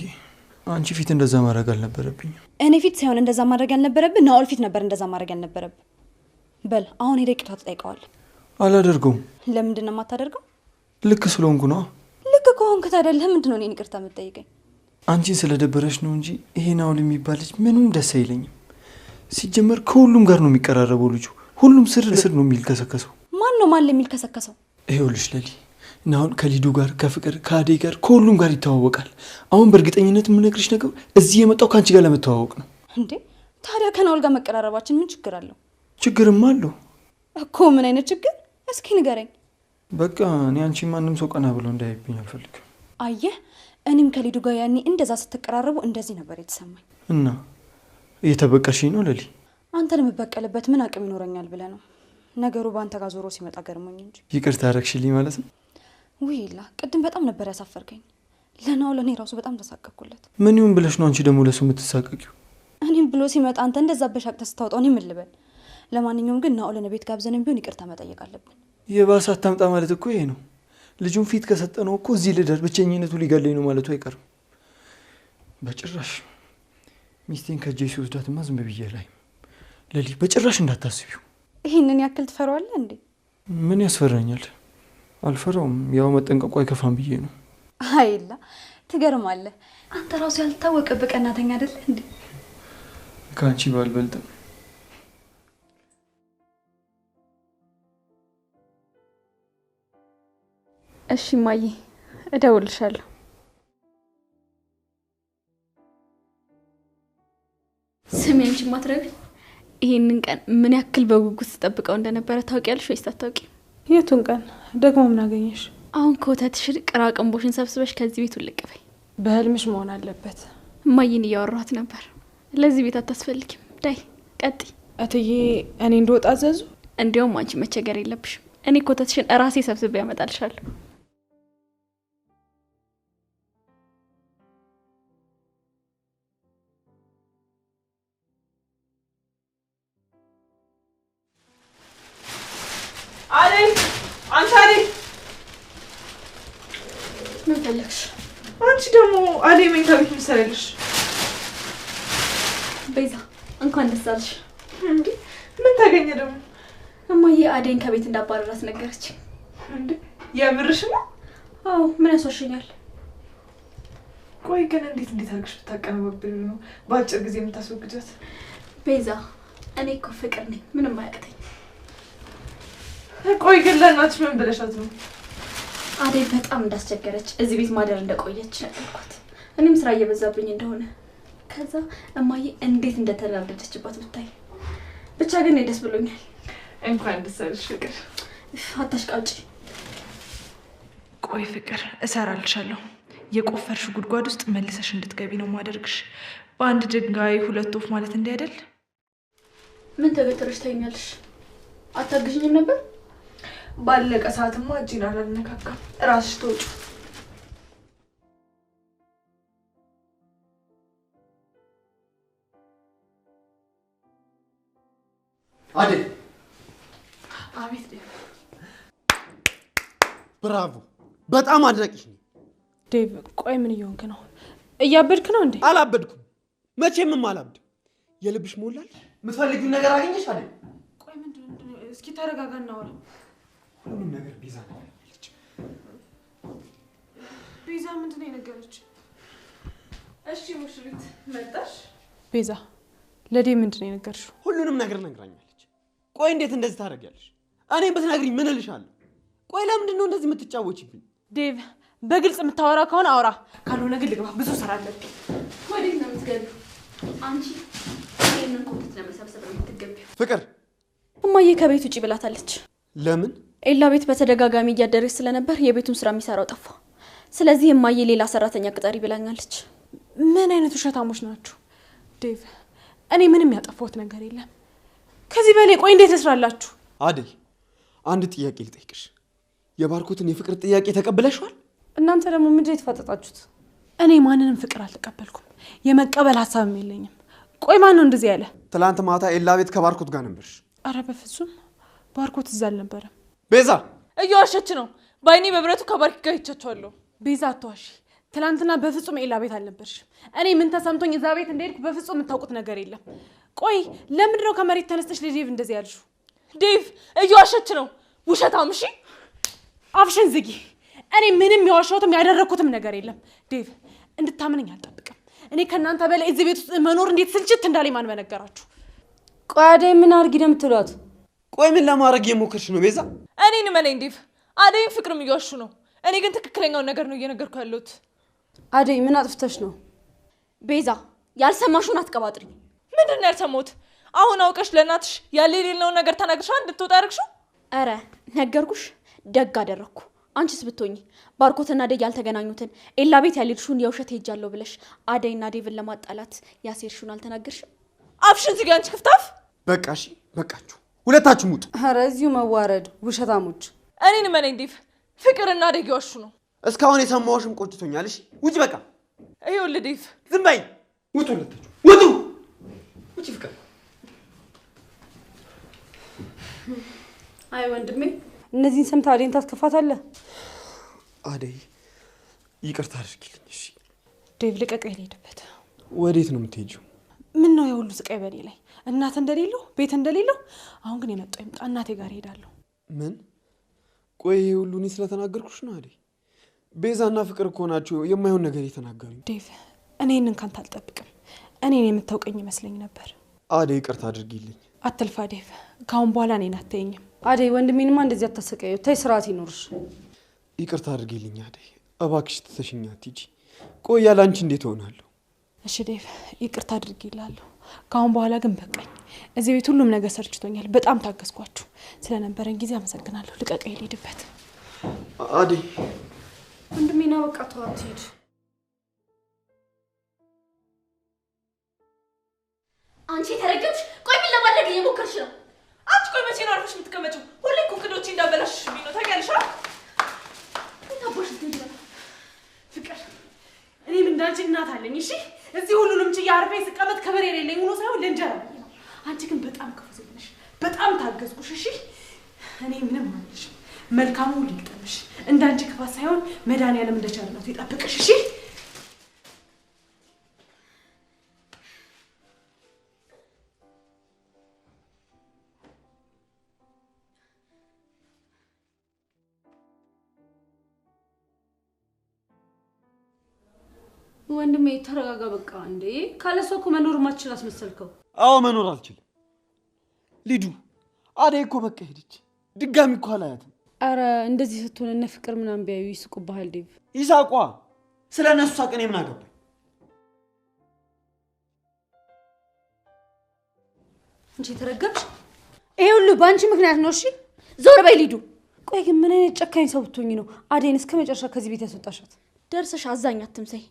አንቺ ፊት እንደዛ ማድረግ አልነበረብኝም።
እኔ ፊት ሳይሆን እንደዛ ማድረግ ያልነበረብህ ናኦል ፊት ነበር እንደዛ ማድረግ ያልነበረብህ። በል አሁን ሄደህ ይቅርታ ትጠይቀዋለህ።
አላደርገውም።
ለምንድን ነው የማታደርገው?
ልክ ስለሆንኩ ነዋ።
ልክ ከሆንክ ታዲያ ለምንድን ነው እኔን ይቅርታ የምትጠይቀኝ?
አንቺን ስለደበረሽ ነው እንጂ ይሄ ናኦል የሚባል ልጅ ምንም ደስ አይለኝም። ሲጀመር ከሁሉም ጋር ነው የሚቀራረበው ልጁ። ሁሉም ስር ስር ነው የሚልከሰከሰው።
ማን ነው ማን የሚልከሰከሰው?
ይኸውልሽ ለሊ፣ ናኦል ከሊዱ ጋር፣ ከፍቅር፣ ከአደይ ጋር፣ ከሁሉም ጋር ይተዋወቃል። አሁን በእርግጠኝነት የምነግርሽ ነገር እዚህ የመጣው ከአንቺ ጋር ለመተዋወቅ ነው።
እንዴ ታዲያ ከናኦል ጋር መቀራረባችን ምን ችግር አለው?
ችግርማ አለው
እኮ። ምን አይነት ችግር? እስኪ ንገረኝ።
በቃ እኔ አንቺ ማንም ሰው ቀና ብሎ እንዳይብኝ አልፈልግም።
አየህ፣ እኔም ከሊዱ ጋር ያኔ እንደዛ ስትቀራረቡ እንደዚህ ነበር የተሰማኝ።
እና እየተበቀልሽኝ ነው ለሊ?
አንተን የምበቀልበት ምን አቅም ይኖረኛል ብለህ ነው? ነገሩ በአንተ ጋር ዞሮ ሲመጣ ገርሞኝ እንጂ።
ይቅርታ አደረግሽልኝ ማለት ነው?
ውይ ላ፣ ቅድም በጣም ነበር ያሳፈርከኝ። ለናኦል እኔ ራሱ በጣም ተሳቀቅኩለት።
ምን ይሁን ብለሽ ነው አንቺ ደግሞ ለሱ የምትሳቀቂው?
እኔም ብሎ ሲመጣ አንተ እንደዛ በሻቅተህ ስታወጣው እኔ ምን ልበል? ለማንኛውም ግን ናኦልን ቤት ጋብዘንም ቢሆን ይቅርታ መጠየቅ አለብን።
የባሰ አታምጣ ማለት እኮ ይሄ ነው። ልጁን ፊት ከሰጠነው እኮ እዚህ ልደር ብቸኝነቱ ሊገለኝ ነው ማለቱ አይቀርም። በጭራሽ ሚስቴን ከእጄ ሲወስዳትማ ዝም ብዬ ላይ ለሊ፣ በጭራሽ እንዳታስቢው።
ይህንን ያክል ትፈራዋለህ እንዴ?
ምን ያስፈራኛል? አልፈራውም። ያው መጠንቀቁ አይከፋም ብዬ ነው።
አይላ ትገርማለህ። አንተ ራሱ ያልታወቀብህ ቀናተኛ አይደለህ እንዴ?
ከአንቺ ባልበልጥም።
እሺ እማዬ፣ እደውልልሻለሁ። ስሚ አንቺ ማትረቢ፣ ይሄንን ቀን ምን ያክል በጉጉት ስጠብቀው እንደነበረ ታውቂያለሽ ወይስ አታውቂም?
የቱን ቀን ደግሞ? ምን አገኘሽ?
አሁን ከወተትሽን ቅራቅንቦሽን ሰብስበሽ ከዚህ ቤት ውልቅ በይ።
በህልምሽ መሆን አለበት።
እማዬን እያወራኋት ነበር። ለዚህ ቤት አታስፈልጊም። ዳይ ቀጥይ።
እትዬ እኔ እንድወጣ አዘዙ?
እንዲያውም አንቺ መቸገር የለብሽም። እኔ ኮተትሽን እራሴ ሰብስቤ ያመጣልሻለሁ።
አደይ፣ አንቺ አደይ፣
ምን ፈለግሽ?
አንቺ ደግሞ አደይ መኝታ ቤት ምን ትሰሪያለሽ?
ቤዛ እንኳን ደስ አለሽ።
እንዴ ምን ታገኘ ደግሞ?
እማዬ አደይን ከቤት እንዳባረራት ነገረች።
እንዴ የምርሽ ነው?
አዎ፣ ምን ያስዋሸኛል?
ቆይ ግን እንዴት እንዴት አድርገሽ ብታቀነባብሪው ነው በአጭር ጊዜ የምታስወግጃት?
ቤዛ እኔ እኮ ፍቅር ነኝ፣ ምንም አያቅተኝ።
ቆይ ግን ለእናትሽ ምን ብለሻት ነው?
አደይ በጣም እንዳስቸገረች እዚህ ቤት ማደር እንደቆየች ነገርኳት። እኔም ስራ እየበዛብኝ እንደሆነ። ከዛ እማዬ እንዴት እንደተናደደችባት ብታይ። ብቻ ግን ደስ ብሎኛል።
እንኳን ደስ አለሽ ፍቅር።
አታሽቃውጪ።
ቆይ ፍቅር እሰራልሻለሁ። የቆፈርሽ ጉድጓድ ውስጥ መልሰሽ እንድትገቢ ነው ማደርግሽ። በአንድ ድንጋይ ሁለት ወፍ ማለት እንዲህ አይደል?
ምን ተገትረሽ ታይኛለሽ? አታግዥኝም ነበር?
ባለቀ ሰዓትማ እጄን አላነካካም። እራስሽ ተውጪ።
አደይ።
አቤት ዴቭ።
ብራቮ! በጣም አድናቂሽ ነኝ።
ዴቭ ቆይ ምን እየሆንክ ነው? እያበድክ ነው እንዴ?
አላበድኩም፣ መቼምም አላብድም። የልብሽ ሞላል። የምትፈልጊውን ነገር አገኘሽ አደይ?
ቆይ ምንድን ነው? እስኪ ተረጋጋ እናውራ።
ሁሉም ነገር ቤዛ ነግራኛለች።
ቤዛ ምንድን ነው የነገረች?
እሺ ሙሽሪት መጣሽ?
ቤዛ ለዴቭ ምንድን ነው የነገርሽው?
ሁሉንም ነገር ነግራኛለች። ቆይ እንዴት እንደዚህ ታደርጊያለሽ? እኔም ብትነግሪኝ ምን እልሻለሁ? ቆይ ለምንድን ነው እንደዚህ የምትጫወቺብኝ?
ዴቭ በግልጽ የምታወራ ከሆነ አውራ፣ ካልሆነ ግን ልግባ፣ ብዙ ስራ አለብኝ።
ወዴት ነው የምትገቢው? አንቺ ይሄንን ኮተት ለመሰብሰብ ነው የምትገቢው።
ፍቅር
እማዬ ከቤት ውጪ ብላታለች።
ለምን?
ኤላ ቤት በተደጋጋሚ እያደረች ስለነበር የቤቱን ስራ የሚሰራው ጠፋ። ስለዚህ እማዬ ሌላ ሰራተኛ ቅጠሪ ብላኛለች።
ምን አይነት ውሸታሞች ናችሁ? ዴቭ እኔ ምንም ያጠፋሁት ነገር የለም። ከዚህ በላይ ቆይ እንዴት ልስራላችሁ?
አደይ አንድ ጥያቄ ልጠይቅሽ። የባርኮትን የፍቅር ጥያቄ ተቀብለሽዋል?
እናንተ ደግሞ ምንድን ነው የተፋጠጣችሁት?
እኔ ማንንም ፍቅር አልተቀበልኩም፣ የመቀበል ሀሳብም የለኝም። ቆይ ማን ነው እንደዚህ ያለ?
ትላንት ማታ ኤላ ቤት ከባርኮት ጋር ነበርሽ።
አረ በፍጹም ባርኮት እዛ አልነበረም።
ቤዛ
እየዋሸች ነው። በአይኔ በብረቱ ከባርኪ ጋር አይቻቸዋለሁ።
ቤዛ አትዋሺ። ትላንትና በፍጹም ኤላ ቤት አልነበርሽም። እኔ ምን ተሰምቶኝ እዛ ቤት እንደሄድኩ በፍጹም የምታውቁት ነገር የለም። ቆይ ለምንድን ነው ከመሬት ተነስተሽ ለዴቭ እንደዚህ ያልሽው?
ዴቭ እየዋሸች ነው። ውሸታም! እሺ
አፍሽን ዝጊ። እኔ ምንም የዋሸሁትም ያደረኩትም ነገር የለም። ዴቭ እንድታምነኝ አልጠብቅም። እኔ ከእናንተ በላይ እዚህ ቤት ውስጥ መኖር እንዴት ስልችት እንዳለኝ ማን በነገራችሁ?
ቆይ አደይ ምን አድርጊ ነው የምትሏት?
ቆይ ምን ለማድረግ የሞከርሽ ነው ቤዛ?
እኔን እመነኝ ዴቭ፣ አደይም ፍቅርም እየዋሹ ነው። እኔ ግን ትክክለኛውን ነገር ነው እየነገርኩ ያለሁት።
አደይ ምን አጥፍተሽ ነው?
ቤዛ ያልሰማሽውን አትቀባጥሪ።
ምንድን ነው ያልሰማሁት? አሁን አውቀሽ ለእናትሽ ያለ የሌለውን ነገር ተናግረሽ እንድትወጣ ያደረግሽው?
ኧረ ነገርኩሽ፣ ደግ አደረግኩ። አንቺስ ብትሆኚ ባርኮትና አደይ ያልተገናኙትን ኤላ ቤት ያልሄድሽውን የውሸት ሄጃለሁ ብለሽ አደይና ዴቭን ለማጣላት ያሴርሽውን አልተናገርሽም?
አፍሽን ዝጊ አንቺ ክፍታፍ።
በቃ እሺ፣ በቃችሁ፣ ሁለታችሁም ውጡ።
ኧረ እዚሁ መዋረድ፣ ውሸታሞች።
እኔን እመነኝ ዴቭ፣ ፍቅርና አደይ እየዋሹ ነው።
እስካሁን የሰማሁሽም ቆጭቶኛል። እሺ ውጭ፣ በቃ።
ይኸውልህ ዴቭ፣
ዝም በይ። ውጡ፣ ሁለታችሁ ውጡ። ውጪ ፍቅር።
አይ ወንድሜ፣ እነዚህን ሰምተህ አደይን ታስከፋታለህ።
አደይ ይቅርታ አድርጊልኝ እሺ።
ዴቭ ልቀቀኝ፣ ልሄድበት።
ወዴት ነው የምትሄጂው?
ምን ነው የሁሉ ስቃይ በእኔ ላይ? እናት እንደሌለው ቤት እንደሌለው። አሁን ግን የመጣው ይምጣ፣ እናቴ ጋር እሄዳለሁ።
ምን? ቆይ ይሄ ሁሉ እኔ ስለተናገርኩሽ ነው አደይ? ቤዛና ፍቅር እኮ ናቸው የማይሆን ነገር የተናገሩኝ።
ዴቭ እኔ ይህንን ካንተ አልጠብቅም። እኔን የምታውቀኝ ይመስለኝ ነበር።
አደይ ይቅርታ አድርጊልኝ።
አትልፋ ዴቭ፣ ከአሁን በኋላ እኔን አትይኝም።
አደይ ወንድሜንማ እንደዚህ አታሰቃየው። ተይ ስርዓት ይኖርሽ።
ይቅርታ አድርጊልኝ አደይ፣ እባክሽ ትተሽኝ አትሂጂ። ቆይ ያለ አንቺ እንዴት እሆናለሁ?
እሺ ዴቭ ይቅርታ አድርጊላለሁ። ከአሁን በኋላ ግን በቃኝ። እዚህ ቤት ሁሉም ነገር ሰልችቶኛል። በጣም ታገዝኳችሁ። ስለነበረን ጊዜ አመሰግናለሁ። ልቀቀኝ፣ ልሂድበት።
አደይ
ወንድሜና በቃ ተው፣ አትሂድ።
አንቺ የተረገምሽ! ቆይ ምን ለማድረግ እየሞከርሽ ነው?
አንቺ ቆይ መቼ ነው አርፈሽ የምትቀመጪው? ሁሌ እኮ እቅዶቼ እንዳበላሽሽብኝ ነው ታውቂያለሽ።
ታቦሽ ልትሄጂ ነው?
ፍቅር እኔም እንዳንቺ እናት አለኝ። እሺ እዚህ ሁሉንም ችዬ አርፌ ስቀመጥ ከበሬ የሌለኝ ሆኖ ሳይሆን ለእንጀራ ብዬ ነው። አንቺ ግን በጣም ክፉ ሴት ነሽ። በጣም ታገዝኩሽ። እሺ እኔ ምንም አልልሽም። መልካሙ ሁሉ ይግጠምሽ። እንዳንቺ ክፋት ሳይሆን መድኃኒዓለም እንደ ቸርነቱ ይጠብቅሽ። እሺ
ወንድሜ ተረጋጋ። በቃ እንዴ ካለሷ እኮ መኖር ማችል አስመሰልከው።
አዎ መኖር አልችልም ሊዱ። አደይ እኮ በቃ ሄደች። ድጋሚ እኮ አላያትም።
አረ እንደዚህ ስትሆን እነ ፍቅር ምናምን ቢያዩ ይስቁብሃል ዴቭ።
ይሳቋ። ስለ እነሱ ሳቅ እኔ ምን አገባኝ?
አንቺ የተረገምሽ! ይሄ ሁሉ በአንቺ ምክንያት ነው። እሺ ዞር በይ ሊዱ። ቆይ ግን ምን አይነት ጨካኝ ሰው ብትሆኚ ነው አደይን እስከ መጨረሻ ከዚህ ቤት ያስወጣሻት?
ደርሰሽ አዛኝ አትምሰይ።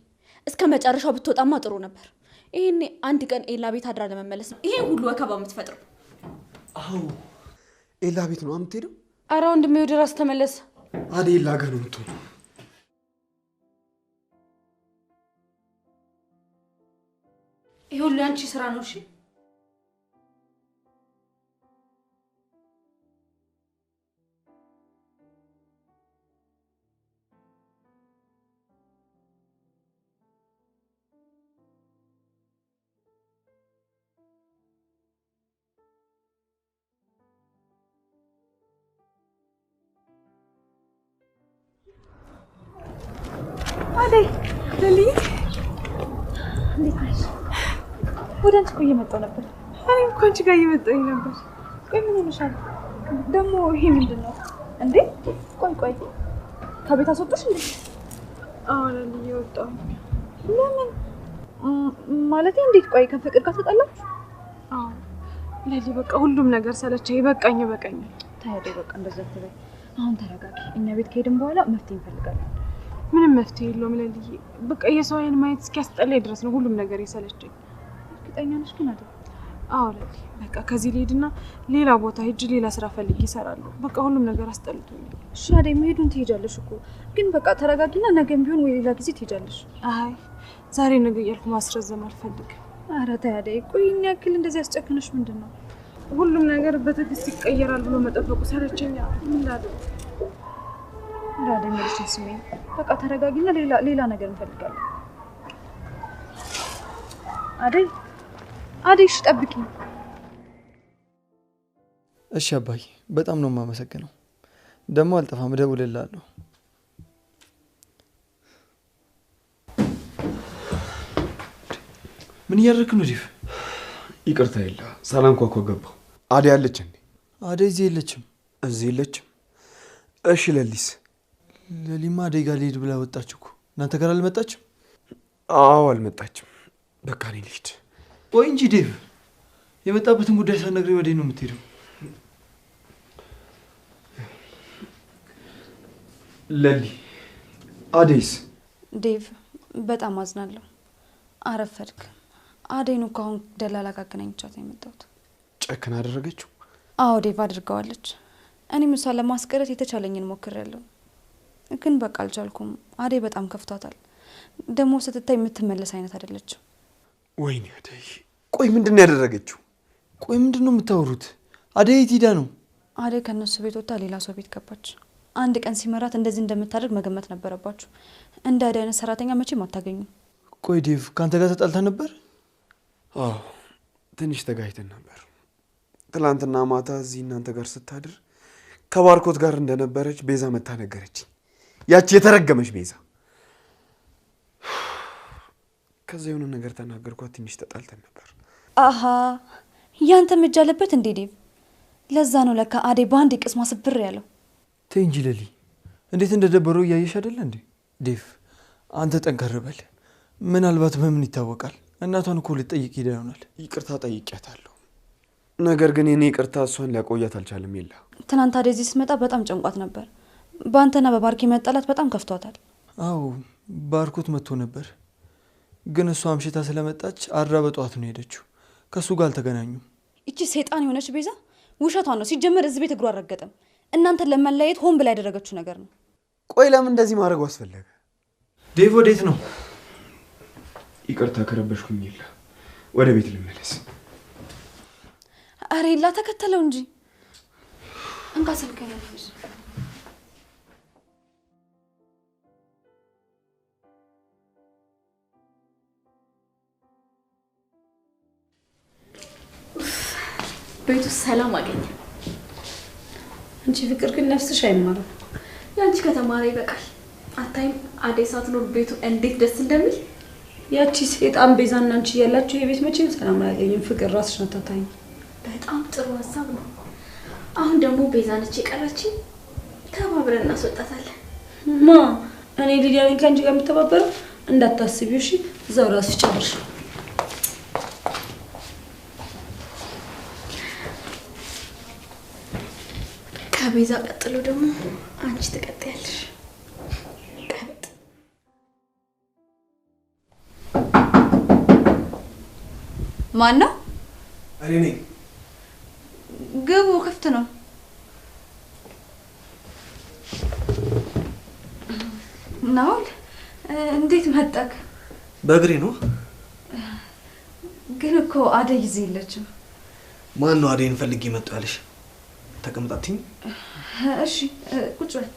እስከ መጨረሻው ብትወጣማ ጥሩ ነበር። ይሄኔ አንድ ቀን ኤላ ቤት አድራ ለመመለስ ነው ይሄ ሁሉ ወከባ የምትፈጥረው።
አዎ ኤላ ቤት ነው የምትሄደው።
አረ ወንድሜ ወደ ራስ ተመለስ።
አደይ ኤላ ጋር ነው የምትሆነው።
ይሄ ሁሉ ያንቺ ስራ ነው። እሺ
አደይ ለልይ እንዴት ነሽ? ወደ አንቺ እኮ እየመጣሁ ነበር። እኔም እኮ አንቺ ጋር እየመጣሁኝ ነበር። ቆይ ምን ሆነሻል ደግሞ? ይሄ ምንድን ነው እንዴ? ቆይ ቆይ ከቤት አስወጡሽ እንዴ? አዎ ለልይ ወጣሁ። ለምን ማለቴ እንዴት? ቆይ ከፍቅር ጋር ተጣላችሁ?
አዎ ለልይ በቃ ሁሉም ነገር ሰለቸኝ። በቃኝ በቃኝ።
ተይ አደይ በቃ እንደዛ አትበይ። አሁን ተረጋጊ። እኛ ቤት ከሄድን በኋላ መፍትሄ እንፈልጋለን።
ምንም መፍትሄ የለውም ለልዬ። በቃ የሰው አይን ማየት እስኪያስጠላኝ ድረስ ነው ሁሉም ነገር የሰለቸኝ።
እርግጠኛ ነሽ ግን አይደል?
አዎ ለልዬ፣ በቃ ከዚህ ልሄድና ሌላ ቦታ ሄጄ ሌላ ስራ ፈልጌ እሰራለሁ። በቃ ሁሉም ነገር አስጠልቶኛል።
እሺ አደይ፣ መሄዱን ትሄጃለሽ እኮ ግን በቃ ተረጋጊና ነገም ቢሆን ወይ ሌላ ጊዜ ትሄጃለሽ።
አይ ዛሬ ነገ እያልኩ ማስረዘም አልፈልግም።
ኧረ ተይ አደይ፣ ቆይ ይህን ያክል እንደዚህ ያስጨክነሽ ምንድን ነው?
ሁሉም ነገር በትዕግስት ይቀየራል ብሎ መጠበቁ ሰለቸኛ። ምን ላድርግ?
አደይ መልሽን ስሜን። በቃ ተረጋጊና ሌላ ነገር እንፈልጋለን። አደይ አደይ፣ እሺ ጠብቂኝ።
እሺ አባዬ፣ በጣም ነው የማመሰግነው። ደግሞ አልጠፋም፣ እደውልልሃለሁ። ምን እያደረክ ነው ዴቭ?
ይቅርታ የለ ሳላንኳኳ ገባሁ። አደይ አለች እንዴ?
አደይ እዚህ የለችም።
እዚህ የለችም? እሺ ለሊስ?
ለሊማ አደይ ጋር ልሂድ ብላ ወጣች እኮ። እናንተ ጋር አልመጣችም?
አዎ አልመጣችም። በቃ እኔ ልሂድ።
ቆይ እንጂ ዴቭ፣ የመጣበትን ጉዳይ ሳትነግረኝ ወዴት ነው የምትሄደው?
ለሊ፣ አደይስ?
ዴቭ በጣም አዝናለሁ። አረፈድክ። አደይን እኮ አሁን ደላላ ጋር አገናኝቻት ነው የመጣሁት።
ጨክና አደረገችው?
አዎ ዴቭ አድርገዋለች። እኔም እሷን ለማስቀረት የተቻለኝን ሞክሬያለሁ፣ ግን በቃ አልቻልኩም። አደይ በጣም ከፍቷታል። ደግሞ ስትታይ የምትመለስ አይነት አይደለችም።
ወይኔ አደይ! ቆይ ምንድን ነው ያደረገችው?
ቆይ ምንድን ነው የምታወሩት? አደይ የት ሄዳ ነው?
አደይ ከእነሱ ቤት ወጥታ ሌላ ሰው ቤት ገባች። አንድ ቀን ሲመራት እንደዚህ እንደምታደርግ መገመት ነበረባችሁ። እንደ አደይ አይነት ሰራተኛ መቼም አታገኙም።
ቆይ ዴቭ ከአንተ ጋር ተጣልታ ነበር?
አዎ ትንሽ ተጋጭተን ነበር። ትላንትና ማታ እዚህ እናንተ ጋር ስታድር ከባርኮት ጋር እንደነበረች ቤዛ መታ ነገረችኝ። ያቺ የተረገመች ቤዛ። ከዛ የሆነ ነገር ተናገርኳት፣ ትንሽ ተጣልተን ነበር።
አሃ ያንተም እጅ አለበት እንዴ ዴቭ? ለዛ ነው ለካ አደይ በአንድ ቅስሟ ስብር ያለው።
ተይ እንጂ ለሊ፣ እንዴት እንደደበረው እያየሽ አይደለ እንዴ? ዴቭ አንተ ጠንከር በል። ምናልባት በምን ይታወቃል፣ እናቷን እኮ ልትጠይቅ ሄዳ ይሆናል።
ይቅርታ ጠይቂያታለሁ። ነገር ግን የኔ ይቅርታ እሷን ሊያቆያት አልቻለም። የላ
ትናንት አደይ እዚህ ስትመጣ በጣም ጨንቋት ነበር። በአንተና በባርኪ መጣላት በጣም ከፍቷታል።
አዎ ባርኮት መጥቶ ነበር፣ ግን እሷ አምሽታ ስለመጣች አድራ በጠዋት ነው የሄደችው። ከእሱ ጋር አልተገናኙም።
ይቺ ሰይጣን የሆነች ቤዛ ውሸቷን ነው። ሲጀመር እዚህ ቤት እግሯ አልረገጠም። እናንተን ለመለያየት ሆን ብላ ያደረገችው ነገር ነው።
ቆይ ለምን እንደዚህ ማድረጉ አስፈለገ?
ዴቭ ወዴት ነው?
ይቅርታ ከረበሽኩኝ። የላ ወደ ቤት ልመለስ።
አረ የላ ተከተለው እንጂ። እንካ ስልክህን።
ቤቱ ሰላም አገኘ።
አንቺ ፍቅር ግን ነፍስሽ አይማርም።
የአንቺ ከተማረ ይበቃል። አታይም አደይ ሳትኖር ቤቱ እንዴት ደስ እንደሚል።
ያቺ ሴጣን ቤዛና አንቺ እያላችሁ የቤት መቼም ሰላም አያገኝም። ፍቅር ራስሽን አታታኝ።
በጣም ጥሩ ሀሳብ ነው። አሁን ደግሞ ቤዛ ነች የቀረችኝ። ተባብረን እናስወጣታለን።
ማ እኔ ሊዲያ ነኝ ከአንቺ ጋር የምተባበረው? እንዳታስቢው እሺ። እዛው ራስሽ ጨርሽ።
ከቤዛ ቀጥሎ ደግሞ አንቺ ትቀጥያለሽ። ቀጥ
ማን ነው?
እኔ ነኝ።
ግቡ፣ ክፍት ነው። ናውል እንዴት መጣክ?
በእግሬ ነው።
ግን እኮ አደይ እዚህ የለችም።
ማን ነው አደይን ፈልጌ መጣሁ ያለሽ? ተቀምጣትኝ።
እሺ ቁጭ በል።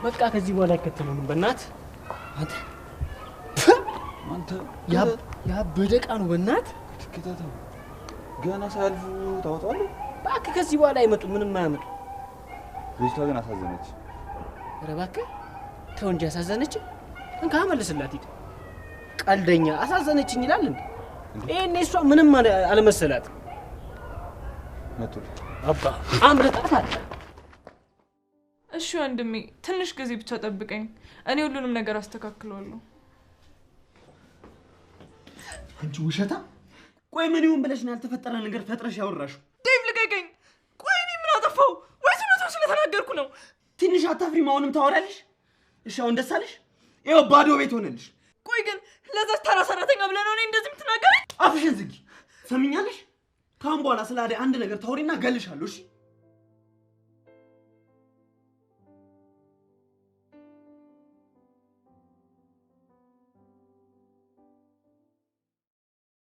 በቃ ከዚህ በኋላ አይከተሉንም። በእናትህ አንተ
አንተ
ያበደ ዕቃ ነው። በእናትህ
ትከታተው ገና ሳያልፉ ታወጣዋለህ።
እባክህ ከዚህ በኋላ አይመጡም፣ ምንም አያመጡ።
ልጅቷ ግን አሳዘነች።
ኧረ እባክህ ተው እንጂ አሳዘነች። እንካ መልስላት ሂድ። ቀልደኛ አሳዘነችኝ ይላል እንዴ? ይሄኔ እሷ ምንም አለመሰላት።
መጡልህ
አባ አምልጣት አለ።
እሺ ወንድሜ ትንሽ ጊዜ ብቻ ጠብቀኝ፣ እኔ ሁሉንም ነገር አስተካክለዋለሁ።
አንቺ ውሸታ! ቆይ ምን ይሁን ብለሽ ነው ያልተፈጠረ ነገር ፈጥረሽ ያወራሽው?
ዴቭ ልቀቀኝ! ቆይ እኔ ምን አጠፋው? ወይስ እውነቱን ስለተናገርኩ ነው?
ትንሽ አታፍሪም? አሁንም ታወራለሽ? እሺ አሁን ደስ አለሽ? ይኸው ባዶ ቤት ሆነልሽ።
ቆይ ግን ለዛች ተራ ሰራተኛ ብለህ ነው እኔ እንደዚህ የምትናገረኝ?
አፍሽን ዝጊ! ሰሚኛለሽ? ከአሁን በኋላ ስለ አደይ አንድ ነገር ታወሪና እገልሻለሁ። እሺ